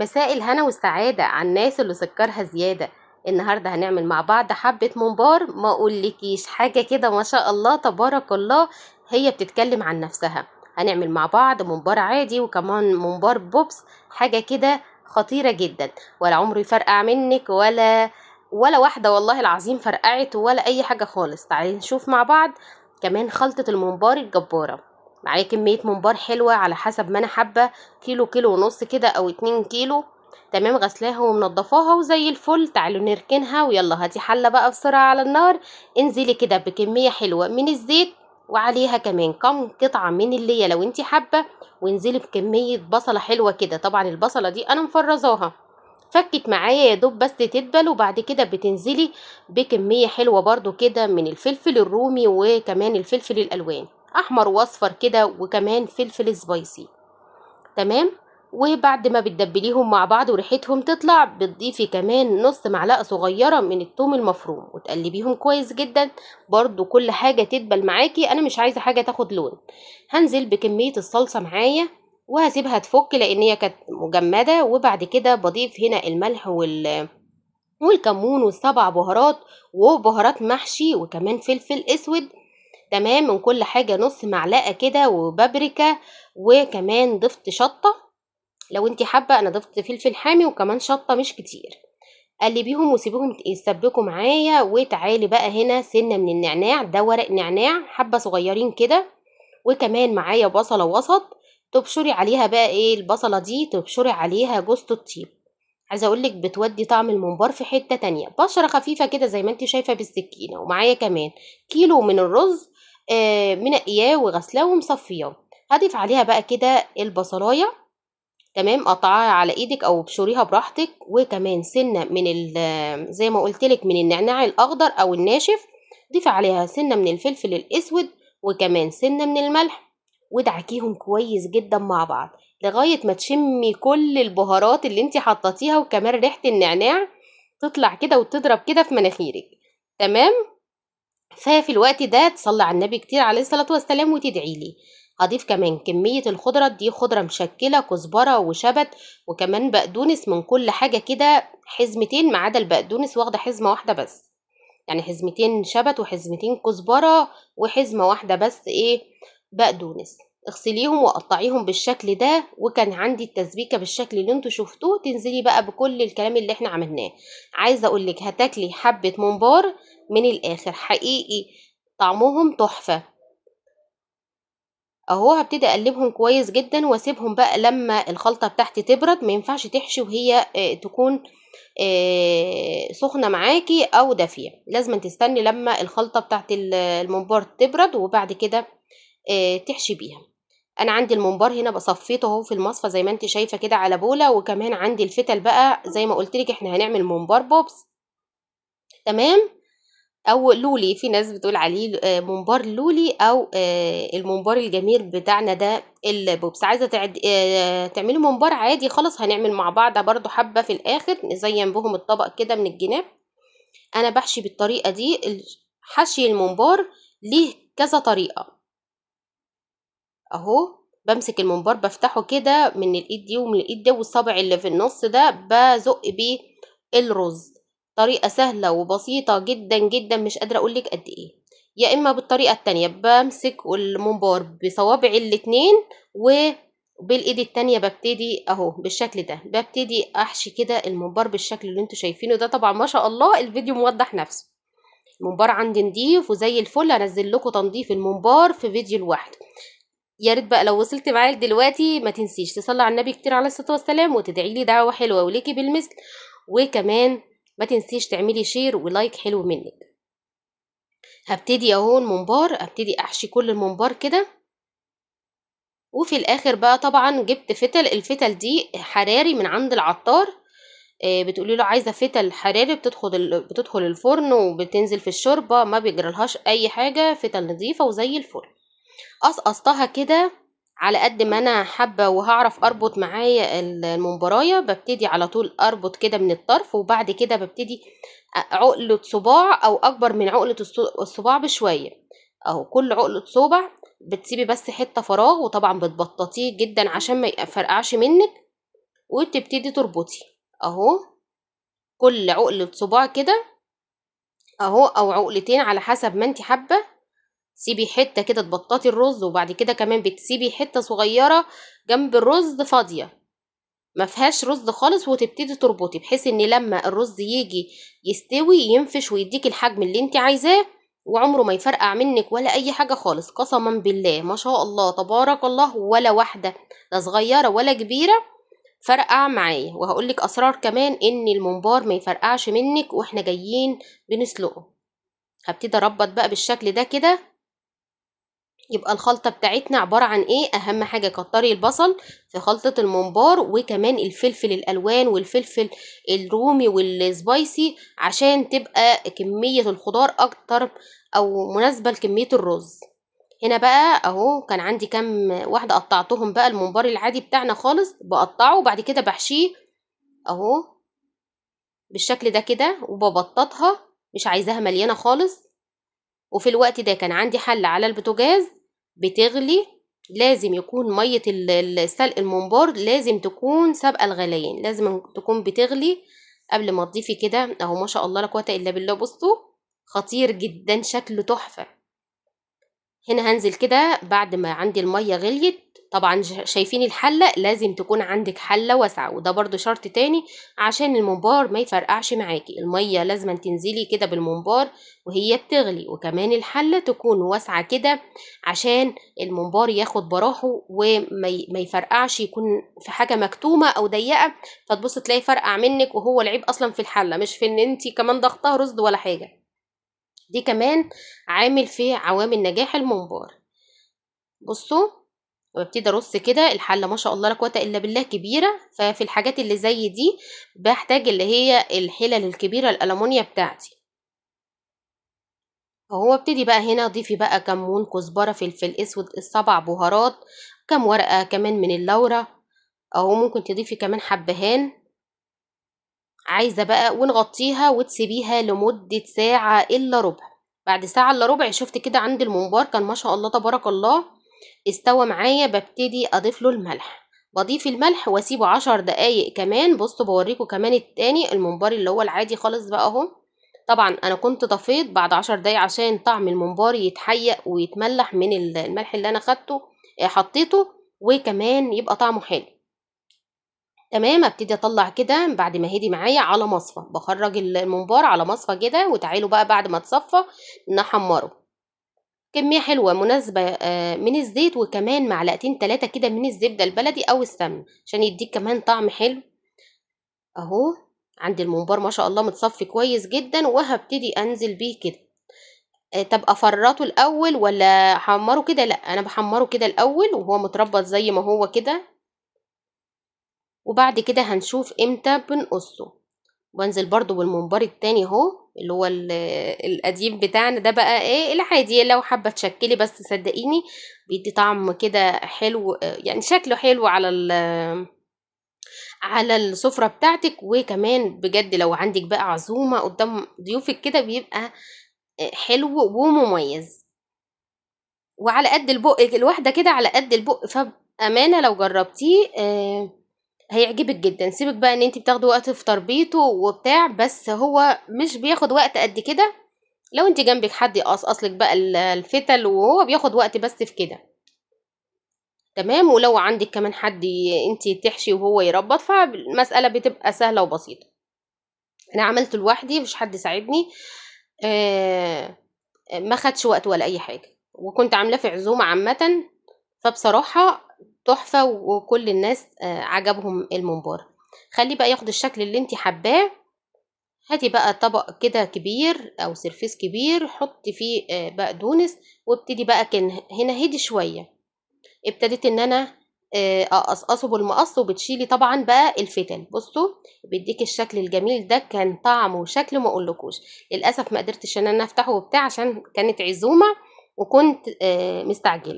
مساء الهنا والسعادة على الناس اللي سكرها زيادة. النهاردة هنعمل مع بعض حبة ممبار، ما اقولكيش حاجة كده، ما شاء الله تبارك الله، هي بتتكلم عن نفسها. هنعمل مع بعض ممبار عادي وكمان ممبار بوبس، حاجة كده خطيرة جدا، ولا عمره يفرقع منك ولا واحدة والله العظيم فرقعت ولا أي حاجة خالص. تعالي نشوف مع بعض كمان خلطة الممبار الجبارة. معايا كمية ممبار حلوة على حسب ما أنا حابة، كيلو كيلو ونص كده أو 2 كيلو، تمام. غسلاها ومنضفاها وزي الفل. تعالوا نركنها ويلا هاتي حلة بقى بسرعة على النار. انزلي كده بكمية حلوة من الزيت، وعليها كمان كم قطعة من اللي لو انتي حابة، وانزلي بكمية بصلة حلوة كده. طبعا البصلة دي أنا مفرزاها، فكت معايا يا دوب بس تدبل. وبعد كده بتنزلي بكمية حلوة برضو كده من الفلفل الرومي، وكمان الفلفل الألوان أحمر وأصفر كده، وكمان فلفل سبايسي، تمام. وبعد ما بتدبليهم مع بعض وريحتهم تطلع، بتضيفي كمان نص معلقة صغيرة من التوم المفروم وتقلبيهم كويس جدا. برضو كل حاجة تدبل معاكي، أنا مش عايزة حاجة تاخد لون. هنزل بكمية الصلصة معايا وهسيبها تفك لأن هي كانت مجمدة. وبعد كده بضيف هنا الملح والكمون والسبع بهارات وبهارات محشي وكمان فلفل اسود، تمام. من كل حاجة نص معلقة كده، وبابريكا، وكمان ضفت شطة لو انتي حابة. انا ضفت فلفل حامي وكمان شطة مش كتير. قلبيهم وسيبيهم يتسبكوا معايا. وتعالي بقى هنا سنة من النعناع، ده ورق نعناع حبة صغيرين كده، وكمان معايا بصلة وسط تبشري عليها بقى ايه البصلة دي، تبشري عليها جوزة الطيب. عايزة اقولك بتودي طعم الممبار في حتة تانية. بشرة خفيفة كده زي ما انتي شايفة بالسكينة. ومعايا كمان كيلو من الرز، منقياه وغسلاه ومصفياه. هضيف عليها بقى كده البصلاية، تمام. قطعيها على ايدك او ابشريها براحتك. وكمان سنة من زي ما قلتلك من النعناع الاخضر او الناشف، ضيفي عليها سنة من الفلفل الاسود وكمان سنة من الملح، وادعكيهم كويس جدا مع بعض لغاية ما تشمي كل البهارات اللي انتي حطيتيها، وكمان ريحة النعناع تطلع كده وتضرب كده في مناخيرك، تمام. ففي الوقت ده تصلي على النبي كتير عليه الصلاة والسلام وتدعي لي. هضيف كمان كمية الخضرة دي، خضرة مشكلة، كزبرة وشبت وكمان بقدونس، من كل حاجة كده حزمتين ما عدا البقدونس واخدة حزمة واحدة بس، يعني حزمتين شبت وحزمتين كزبرة وحزمة واحدة بس ايه بقدونس. اغسليهم وقطعيهم بالشكل ده. وكان عندي التسبيكة بالشكل اللي انتوا شفتوه. تنزلي بقى بكل الكلام اللي احنا عملناه. عايزة اقولك هتاكلي حبة ممبار من الاخر، حقيقي طعمهم تحفة. اهو هبتدي اقلبهم كويس جدا واسيبهم بقى لما الخلطة بتاعتي تبرد. ما ينفعش تحشي وهي تكون سخنة معاكي او دافية، لازم تستني لما الخلطة بتاعت الممبار تبرد وبعد كده تحشي بيها. انا عندي الممبار هنا بصفيته اهو في المصفى زي ما انت شايفه كده على بوله، وكمان عندي الفتل بقى زي ما قلت لك احنا هنعمل ممبار بوبس، تمام، او لولي. في ناس بتقول عليه ممبار لولي او الممبار الجميل بتاعنا ده البوبس. عايزه تعملي ممبار عادي خالص، هنعمل مع بعض برضو حبه في الاخر نزين بهم الطبق كده من الجناب. انا بحشي بالطريقه دي. حشي الممبار ليه كذا طريقه اهو. بمسك الممبار بفتحه كده من الايد دي ومن الايد دي، والصابع اللي في النص ده بزق بيه الرز. طريقة سهلة وبسيطة جدا جدا، مش قادرة اقولك قد ايه. يا اما بالطريقة التانية بمسك الممبار بصوابعي الاتنين وبالايد التانية ببتدي اهو بالشكل ده، ببتدي احشي كده الممبار بالشكل اللي انتوا شايفينه ده. طبعا ما شاء الله الفيديو موضح نفسه. الممبار عندي نضيف وزي الفل، هنزل لكم تنظيف الممبار في فيديو لوحده. يا ريت بقى لو وصلت معايا دلوقتي ما تنسيش تصلي على النبي كتير عليه الصلاة والسلام وتدعي لي دعوة حلوة وليكي بالمثل، وكمان ما تنسيش تعملي share و like حلو منك. هبتدي اهو الممبار، هبتدي احشي كل الممبار كده. وفي الاخر بقى طبعا جبت فتل، الفتل دي حراري من عند العطار، بتقولي له عايزه فتل حراري، بتدخل الفرن وبتنزل في الشوربه، ما بيجرالهاش اي حاجه، فتل نظيفه وزي الفل. قصقصتها كده على قد ما انا حابه وهعرف اربط معايا الممبرايه. ببتدي على طول اربط كده من الطرف، وبعد كده ببتدي عقله صباع او اكبر من عقله الصباع بشويه اهو. كل عقله صباع بتسيبي بس حته فراغ، وطبعا بتبططيه جدا عشان ما يفرقعش منك. وتبتدي تربطي اهو كل عقلة صباع كده اهو، او عقلتين على حسب ما انت حابة. سيبي حتة كده تبططي الرز، وبعد كده كمان بتسيبي حتة صغيرة جنب الرز فاضية ما فيهاش رز خالص، وتبتدي تربطي بحيث ان لما الرز يجي يستوي ينفش ويديك الحجم اللي انت عايزاه، وعمره ما يفرقع منك ولا اي حاجة خالص. قسما بالله ما شاء الله تبارك الله، ولا واحدة لا صغيرة ولا كبيرة فرقع معايا. وهقولك اسرار كمان ان الممبار ما يفرقعش منك واحنا جايين بنسلقه. هبتدي اربط بقى بالشكل ده كده. يبقى الخلطة بتاعتنا عبارة عن ايه؟ اهم حاجة كتري البصل في خلطة الممبار، وكمان الفلفل الالوان والفلفل الرومي وال spicy، عشان تبقى كمية الخضار اكتر او مناسبة لكمية الرز. هنا بقى اهو كان عندي كام واحدة قطعتهم بقى الممبار العادي بتاعنا خالص، بقطعه وبعد كده بحشيه اهو بالشكل ده كده، وببططها مش عايزاها مليانة خالص. وفي الوقت ده كان عندي حلة على البوتاجاز بتغلي، لازم يكون مية السلق الممبار لازم تكون سابقة الغليان، لازم تكون بتغلي قبل ما تضيفي كده اهو. ما شاء الله لا قوة الا بالله، بصوا خطير جدا شكله تحفة. هنا هنزل كده بعد ما عندي المية غليت. طبعا شايفين الحلة، لازم تكون عندك حلة واسعة، وده برضو شرط تاني عشان الممبار ما يفرقعش معاكي. المية لازم تنزلي كده بالممبار وهي بتغلي، وكمان الحلة تكون واسعة كده عشان الممبار ياخد براحة وما يفرقعش، يكون في حاجة مكتومة او ضيقة فتبص تلاقي فرقع منك، وهو العيب اصلا في الحلة مش في ان انتي كمان ضغطها رز ولا حاجة. دي كمان عامل في عوامل نجاح الممبار. بصوا وابتدي ارص كده الحلة ما شاء الله لا قوة الا بالله كبيرة، ففي الحاجات اللي زي دي بحتاج اللي هي الحلل الكبيرة الالومنيا بتاعتي. اهو ابتدي بقى هنا اضيفي بقى كمون، كزبره، فلفل اسود، السبع بهارات، كام ورقة كمان من اللورة اهو، ممكن تضيفي كمان حبهان عايزه بقى، ونغطيها وتسيبيها لمدة ساعة الا ربع. بعد ساعة الا ربع شفت كده عند الممبار كان ما شاء الله تبارك الله استوى معايا. ببتدي اضيف له الملح، بضيف الملح واسيبه 10 دقايق كمان. بصوا بوريكم كمان التاني الممبار اللي هو العادي خالص بقى اهو. طبعا انا كنت طفيت بعد 10 دقايق عشان طعم الممبار يتحيق ويتملح من الملح اللي انا خدته حطيته، وكمان يبقى طعمه حلو. تمام. ابتدي اطلع كده بعد ما هدي معايا على مصفى، بخرج الممبار على مصفى كده، وتعالوا بقى بعد ما تصفى نحمره. كمية حلوة مناسبة من الزيت، وكمان معلقتين 3 كده من الزبدة البلدي او السمن عشان يديك كمان طعم حلو اهو. عندي الممبار ما شاء الله متصفي كويس جدا، وهبتدي انزل بيه كده. طب افرطه الاول ولا احمره كده؟ لا انا بحمره كده الاول وهو متربط زي ما هو كده، وبعد كده هنشوف امتى بنقصه. وانزل برضو بالممبار التاني اهو اللي هو القديم بتاعنا ده بقى، ايه العادي لو حابة تشكلي، بس صدقيني بيدي طعم كده حلو، يعني شكله حلو على السفرة بتاعتك. وكمان بجد لو عندك بقى عزومة قدام ضيوفك كده بيبقى حلو ومميز، وعلى قد البق الواحدة كده على قد البق. فبامانه لو جربتيه هيعجبك جدا. سيبك بقى ان انت بتاخدي وقت في تربيته وبتاع، بس هو مش بياخد وقت قد كده. لو انت جنبك حد يقصقص لك بقى الفتل، وهو بياخد وقت بس في كده. تمام. ولو عندك كمان حد انت تحشي وهو يربط، فالمسألة بتبقى سهلة وبسيطة. انا عملته لوحدي مش حد ساعدني، ما خدش وقت ولا اي حاجة، وكنت عاملاه في عزومة عامة، فبصراحة تحفة وكل الناس عجبهم الممبار. خليه بقى ياخد الشكل اللي انت حباه. هاتي بقى طبق كده كبير او سرفيس كبير، حطي فيه بقدونس، وابتدي بقى كان هنا هدي شوية. ابتديت ان انا اقصقصه بالمقص، وبتشيلي طبعا بقى الفتل. بصوا بيديك الشكل الجميل ده، كان طعمه وشكله ما اقولكوش. للاسف ما قدرتش ان انا افتحه وبتاع عشان كانت عزومة وكنت مستعجلة.